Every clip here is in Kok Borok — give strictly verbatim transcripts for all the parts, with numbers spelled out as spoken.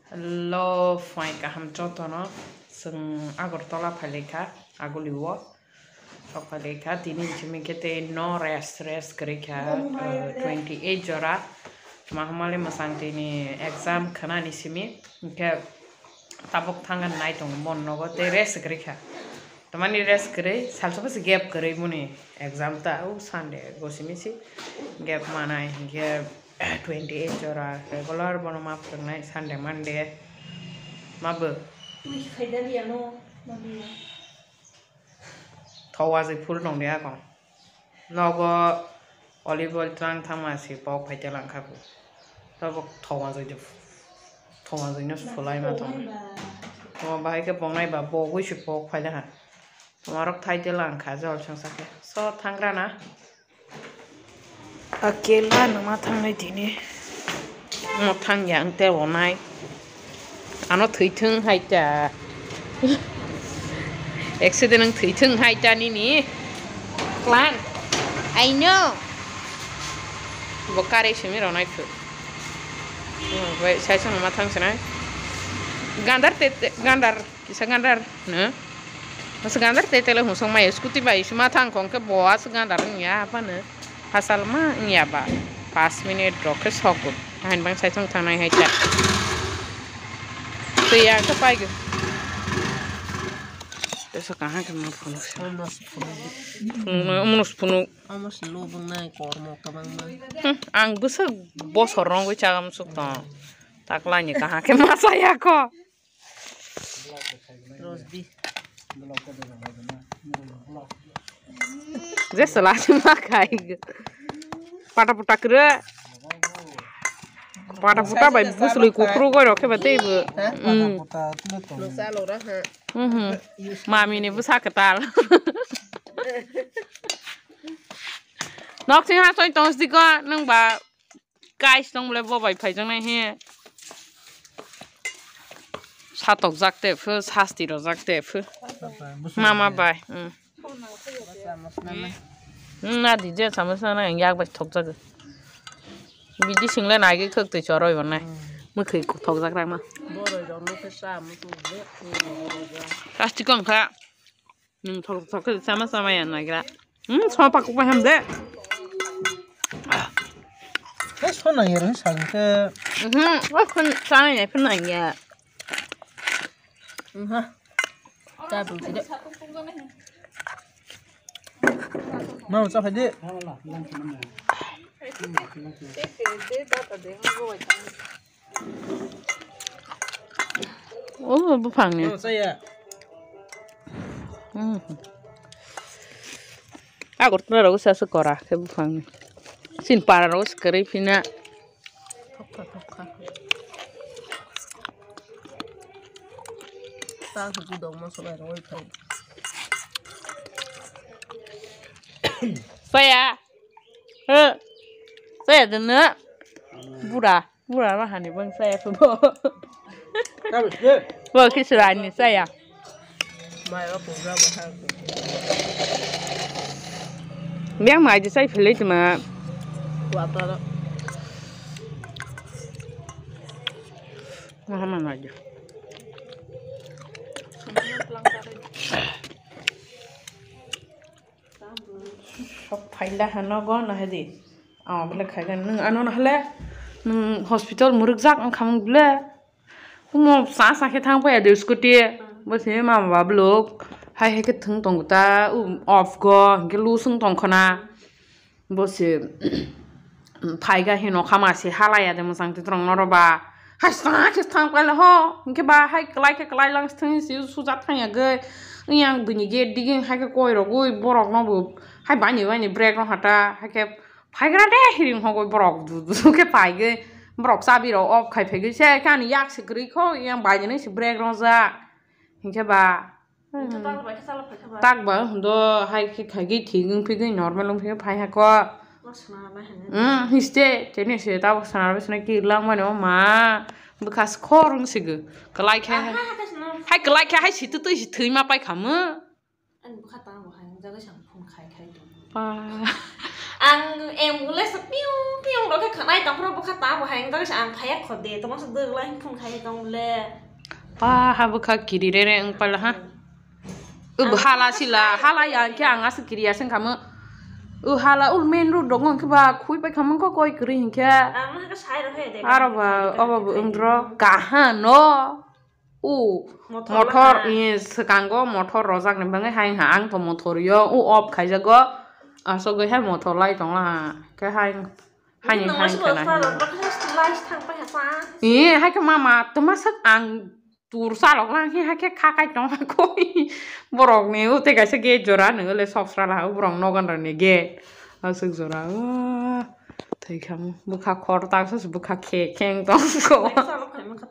Hello, phai kaham jotono. Chwng Agartala phailaikha, Agulio. Sok phailaikha, tini simi khe tei no rest, rest kwrwikha, uh, twenty eight jora. Tma hamale mwsang tini exam khwnani simi. Hinkhe tabuk thangna nai tongo mon nogo tei rest kwrwikha. Tamani rest kwrwi, salsa bwswi gap kwrwi boni exam ta, o Sunday go simi si gap manai, hinkhe twenty eight jora regular bono ma phwrwngnai Sunday, Monday ma bo. Twi khaidali ano, mami. Thowa jai phul tong de akon. Nogo olive oil twlang thangma se pok phai telang kha bo. Tabuk thowa jai de, thowa jai no sulai ma thang. Toma bahai khe bongnai ba bogwi se pok phai da ha. Tomarok thai telang kha jol chang sa khe. So thangra na. Akela no ma thangnai tini. Mo thang ya ang te onai. Ano thwithwng hai ta. Accident ang thwithwng hai ta nini. Plan. I know. Bo kare simi ronai phu. Bai sai song ma thang sinai. Gandar te, te, gandar, kisa gandar no. Mas gandar te tele husong mai scooty bai sima thang kong ke bo as gandar ya apa no. Hasal ma ya ba. Pas minute rok khe sok go. Hain bang sai song thangnai hai ta. Twi ya khe pai go. Tesa kaha khe ma phunuk sa. Phunuk na, munus phunuk. Amo se lubung nai kormo kwbangma. Hmm, ang bwswk bosor rwngwi chaga muchuk tong. Taklai ni kaha khe ma saya kho. Rosdi. Je sala se ma khai. Pata puta kwrwi. Pata puta bai buslui kuphru goi rok khe ba tei bo. Hmm. Noksa lo ra ha. Mhm. Mami ni bwsa kwtal. Nok sing ha soi tong sdi ko nang ba guys tong bole bo bai phai jang nai he. Satok jak te phu, sasti ro jak te phu. Mama bai. Hmm. Hmm, na di je sama sana yang yak bai thok jak. Bidi single nai ge khok te choroi bon nai. Mukhi thok jak rak ma. Boroi rok no khe sa mutu le. Sasti kong kha. Nung thok thok khe sama sama ya nagra. Hmm, sama pakuk pai ham de. Hei, so nang ya, sa ke. Mhm, wa khun sa ya, khun nang ya. Mhm. Ta bu de. Mau sa phai de. O buphang ni. Oh, saya. Hmm. Agartala rok sa se kora khe buphang ni. Sin para rok se kwrwi phina. Thokha, thokha. Ta se gudok ma sobai rok phai. Saya. He. Saya dene. Bura. Bura ma hani bang saya phu bo. Bo kisra ni saya. Mai o program ha. Biang mai je sai philai tuma. Wa ta. Maha mana aja. Sok phaila hano go na hedi. Ama bole khaigan nung ano na hale. Nung hospital muruk jak ang khamung bole. Umo sa sa khe thang paya de scooty. Bo se mama ba blok. Hai hai khe thung tong ta u off go. Hingke lu sung tong khona. Bo se phaiga hino khama se halaya de mosang titrong noro ba. Hai sa khe thang pele ho. Hingke ba hai klai khe klai lang thang si suja thang ya ge. Yang bini gate diging hai khe koi rogoi borok no bo. Hai bani bani break no hata. Hai khe phaigra de hiring hogoi borok du du khe phaigoi. Borok chabi rok off khai phaigoi se khe ani yak se kwrwi kho yang bani nai se break no ja. Hingke ba. Hingke tak bai khe chala phai khe ba. Tak ba do hai khe khaigoi thik wng phigoi normal wng phigoi phai hako. Ma sna nai hene. Hmm, histe tene se tabok sna bai sna ki lang mani o ma. Bwkha se khor wng sigo. Kwlai khe. Ah, hai, hai, hai, sna. Hai kwlai khe hai situ twi si thwi ma pai khamu. Ani bwkha tang bo hai wng jagoi sang phone khai khai tong. Pa. Ang ambulance piu piu rok khe khwnai tong phuru bwkha ta bo hai wng tong ang phaiya kho de tongma se dwgla him phun khai tong le. Pa ha bwkha kiri re re wng pala ha. Ub hala sila hala ya khe ang aswk kiri aswk khamu. U hala ul main road rok wng khe ba khui pai khamu kho koi kwrwi hinkhe. Ang ma khe sai rok he de. Aro ba obo bo wng dro kaha no. U mothor mothor laha. I swkango mothor rojak ni bagwi hai ha ang to mothor yo u off khaijago. Asogwi hai mothor lai tong laha khe hai. Hai ni hai khana. Light thang pai ha sa. I hai khe mama tuma sak ang tur salok lang he hai khe kha kai tong koi. Borok ni u te kaisa gate jora nang le sok sra laha borok nogon rani gate. Aswk jora o. Thai khamu bwkha khor tak sa bwkha khe kheng tong ko. Salok phai ma kha.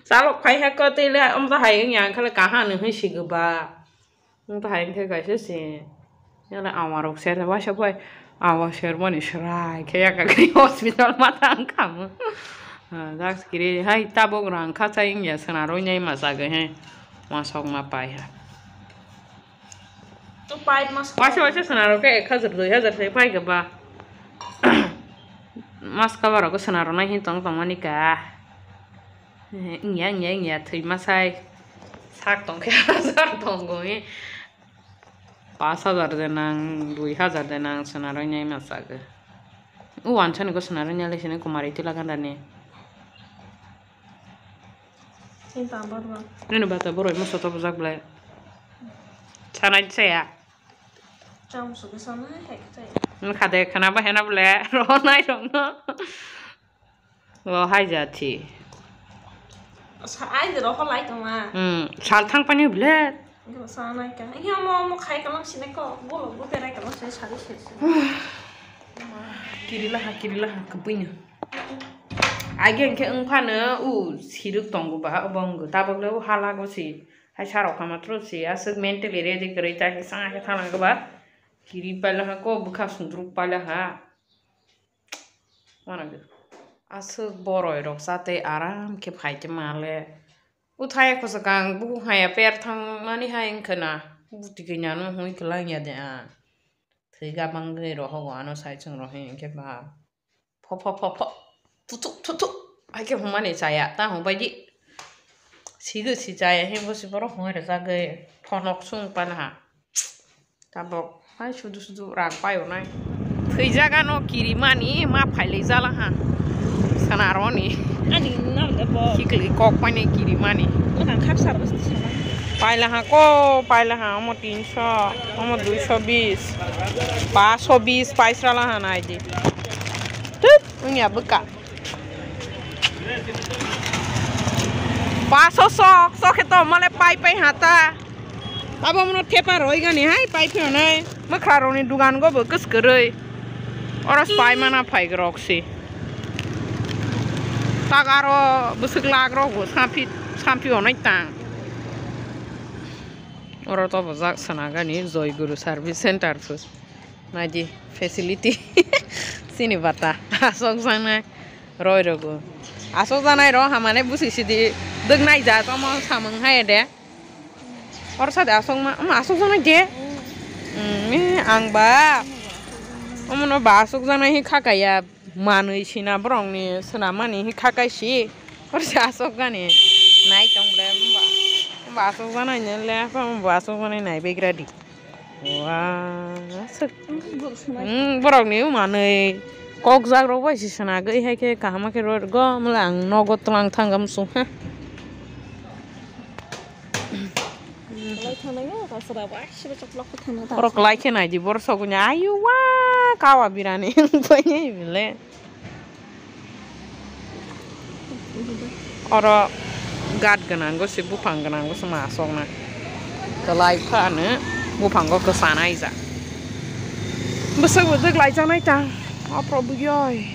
Salok phai ha ko tei le amta hai wng yang kha le kaha nw hai si go ba. Amta hai wng khe kaisa si. Yala ama rok ser waisa bai ama ser mani srai khe ya ka hospital ma thang khamu. Dak kiri hai tabok rang kha chai wng ya swnaro nyai ma chago he. Ma sok ma pai ha. To pipe mas. Waisa waisa swnaro khe ek hajar dui hajar se pai khe ba. Mas cover rok swnaro nai hin tong tong mani ka. Wngya wngya wngya thwi masai. Sak tong khe hajar tongo hi. Pas hajar de nang dui hajar de nang swnaro nai ma chago. U wansani go swnaro nai le sini kumari tila ganda ni. Nini bata boroi moso to bujak belai. Sanai saya. Nung khade khana ba hena bole ro nai rong no. Lo hai jati. Sa ai de ro ho lai tong ma. Hmm, sal thang pani bole. Sanai ka. Ini omo omo khai kalang sini ko. Bolo bo berai kalang sini sari sini. Kirilaha kirilaha kwbwino. Age hwnkhe wngphano u sirwk tongo ba obo wngw tabokle u halago si hai sarok kha matro si aswk mentally ready kwrwi ta khe sanga khe thangna khe ba kiri pailaha ko bwkha sundruk pailaha. Aswk boroi rok chatwi aram khe phai khe male. Uthaya khosakang bukhuk haya per thangmani hai wngkha na. Buti kanya no hoi kwlangya de ang. Thwi gabang gwi rohogo ano sai chwng rohoi hinkhe ba. Pho pho pho pho. Thuthuk thuthuk. Hai khe hwnmani chaya. Ta hwnbai di. Sigo si chaya he bo si borok hwnwi rwjagwi phonok sung panaha. Tabok hai sudu sudu rang pai onai. Thwijak ano kirimani ma phailai jala ha. Sanaroni. Ani nam de bo. Sikli kok pani kirimani. Nang khap sar bas di sana. Paila ha ko, paila ha omo tinso, omo duiso bis. Paso bis paisra la ha nai di. Tut, wngya bwkha. Paso sok, sok khe to male pai pai ha ta. Abo mono thepa roi gani hai pai phio nai. Mwkhra roni dugan go bo kwskwrwi. Oro pai mana phai grok si. Tak aro bwswk lak rok bo samphi, samphi onai tang. Oro to bojak sana gani Joy Guru Service Center pho. Naidi facility. Sini bata. Asok janai roi rogo. Asok janai ro hamane busi sidi dwgnai ja tomo samung hai de. Or sadi asok ma, ma asok janai de. Mm, ang ba. Omono ba asok janai hi khakaya. Manwi sina borokni swnamani hi khakai si. Or si asok gani. Nai tong ble mba. Mba asok janai ne le apa mba asok janai nai begra di. Wa, aswk. Hmm, borokni manwi kokjak rok bai se swnagwi hai khe kaham khe rw rwgo, mole ang nogo twlang thang gam sung ha. Borok lai khe nai di, borok sogwi ayu wa kawa birani wngpai bile. Oro gat gwnango se, buphang gwnango se ma asokna. Kwlai phano buphango kwchanaijak. Bwswk bwdwk laijaknai ta. O Probhu yoi.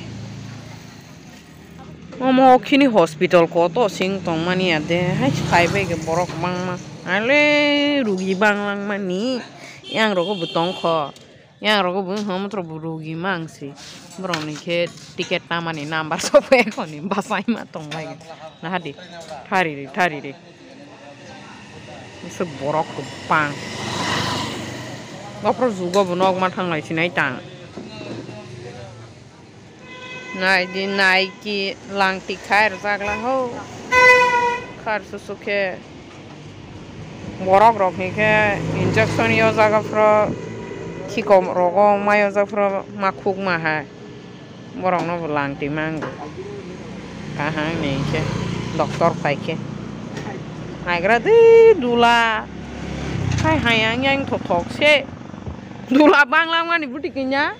Omo khini hospital koto sing tongmani ya de. Hai phai bai khe borok bangma. Ale rugi banglangmani. Yang rogo bo tongkho. Yang rogo bo hwn motro bo rugi mang si. Borok ni khe ticket tamani number sopo ekhoni bachai ma tong lai. Nahadi. Thari ri, thari ri. Bwswk borok kwbang. Bophro jugo bo nok ma thang lai sinai tang. Nai di, nai ki langti khai rwjak la ho. Khar susu khe borok rok ni khe injection yo jaga phro, khikom rogo ma yo jaga phro ma khuk ma hai. Borok no bo langti mango. Kaham ni khe doctor phai khe. Naigra di dula. Hai hai yang yang thok thok se. Dula bangla mani buti kinya.